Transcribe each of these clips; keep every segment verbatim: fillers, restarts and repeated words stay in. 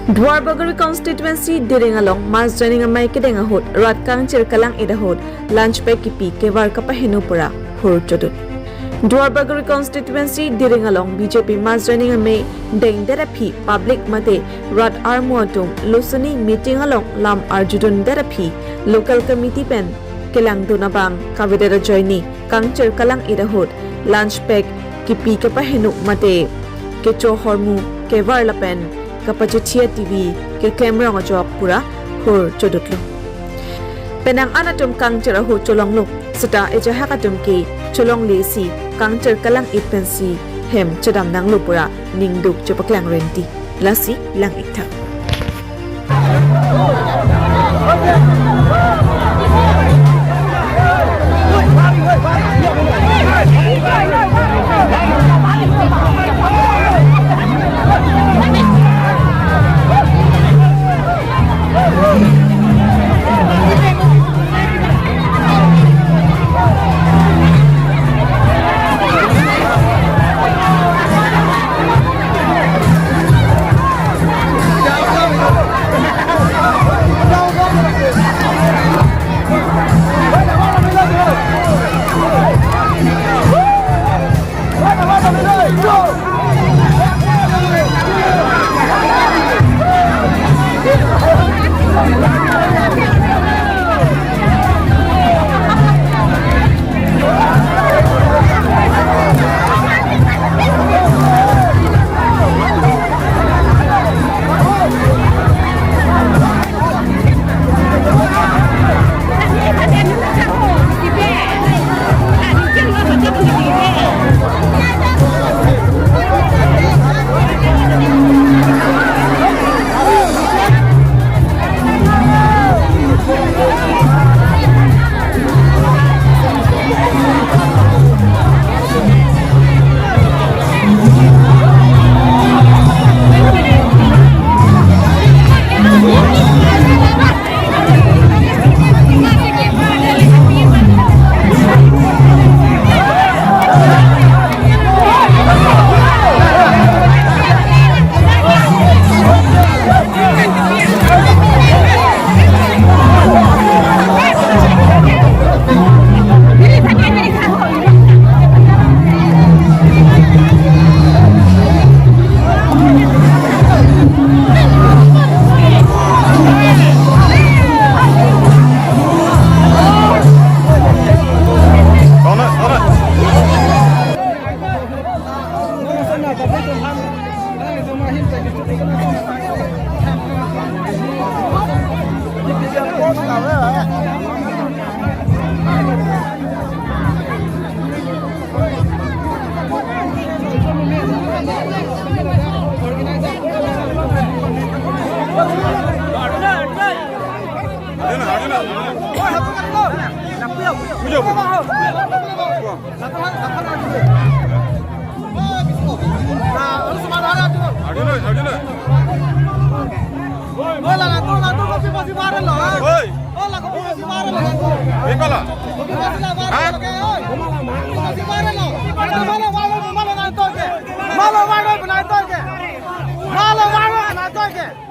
Duarbagori constituency Diring along mass joining amei kedeng ahut rat kangchir kalang-it ahut lunch bag kipi kevar kapaheno pura hur chodut. Duarbagori constituency Diring along B J P mass joining amei dengdet aphi public mate rat armu atum lusoni meeting along lam arjudundet aphi local committee pen kelangdun abang kavedet ajoine kangchir kalang-it ahut lunch bag kipi kapaheno mate kecho hormu kevar lapen kapachithi ativi keklem rong ajok pura hur chodutlo. Penang an atum kangchir ahut cholonglo, seta ejahak atum ke cholongle si kangchir kalang-it pensi hem chedam nanglo pura ningduk chepaklang renti. Lasi lang-ik tha.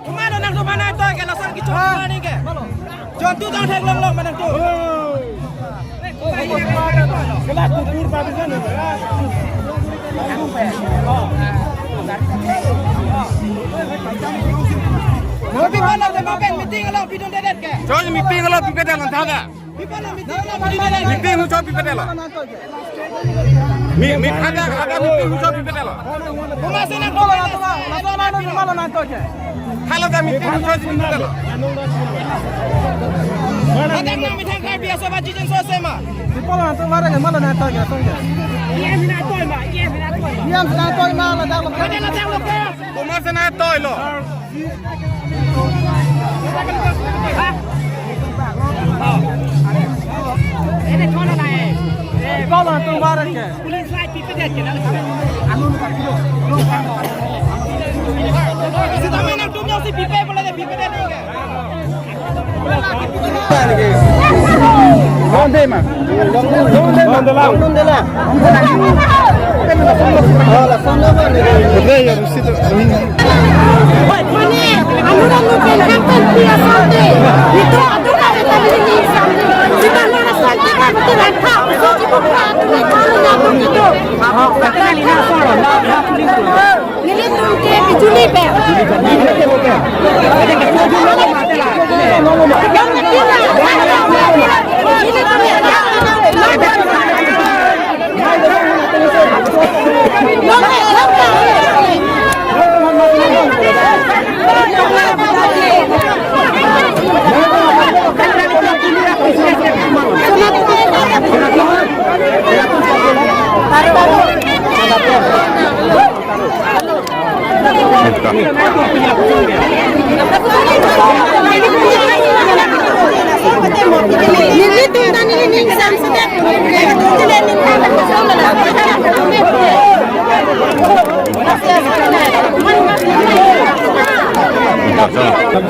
Kumano nangtum nangtum ke lason kichok nani ke. Jontu jang theklong long manang tu. Kela kukur tadi sana. Kopi mana tema pen meeting along pidundedet ke? Choi meeting along pipedet lang thada. Meeting hu choi pipedet lo. Mi, mi, ada, ada meeting hu choi pipedet lo. Komatsi nangtum, nangtum, nangtum, nangtum, nangtum, nangtum, nangtum. Hala ta meeting hu choi pipedet lo. Ada nang meeting kai biasa ba jijin so sema. People nangtum, nangtum, nangtum, nangtum. Iya, mina toy ma, iya, mina toy ma. Iya, mina toy ma, la dak lo. Ada la dak lo ke. Komatsi nangtum lo. Nelitum ke bijuli pen.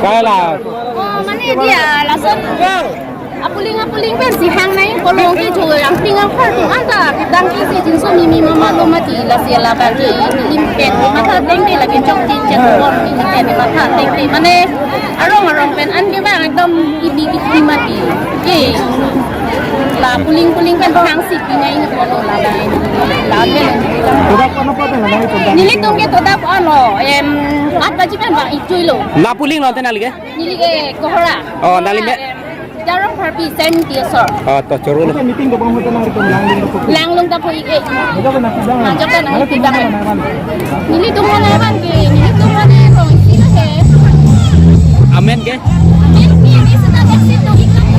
Kaila. Oh, mane dia lason. Apuling apuling pensi hang nai, kolong ke jolo yang ping ang kar tu anta kedang ke si jinso mimi mama lo mati, lasi labang ke lim pen matha tengte, lake chok chin chin bom lim pen matha tengte, mane arong arong pen an ke bang ekdom ibi ibi mati. Ke la puling puling pen hang si pinai ni kolo labang. Lapen nelitum ke toda ko ano, em, at baji pen bang ichui lo. La puling lo tena like? Neli ke Kohora. Oh, nali me- Em, Jarong Harpi, Saint Diasor. Ah, to choro lo. Meeting dobom hote nangtum Langlung daphu. Langlung daphu ik-e. Ajak na pidang. Ajak na pidang. Nelitum mona abang ke, nelitum mona kong isi lo he. Amen ke? Amen ke, ini sudah exit to ikam.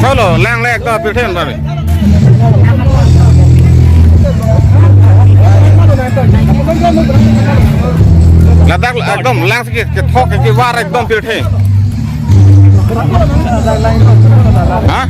Cholo, lang lek to pirthe bari. Ladak ekdom lang si kethok kevar ekdom pirthe. Ha?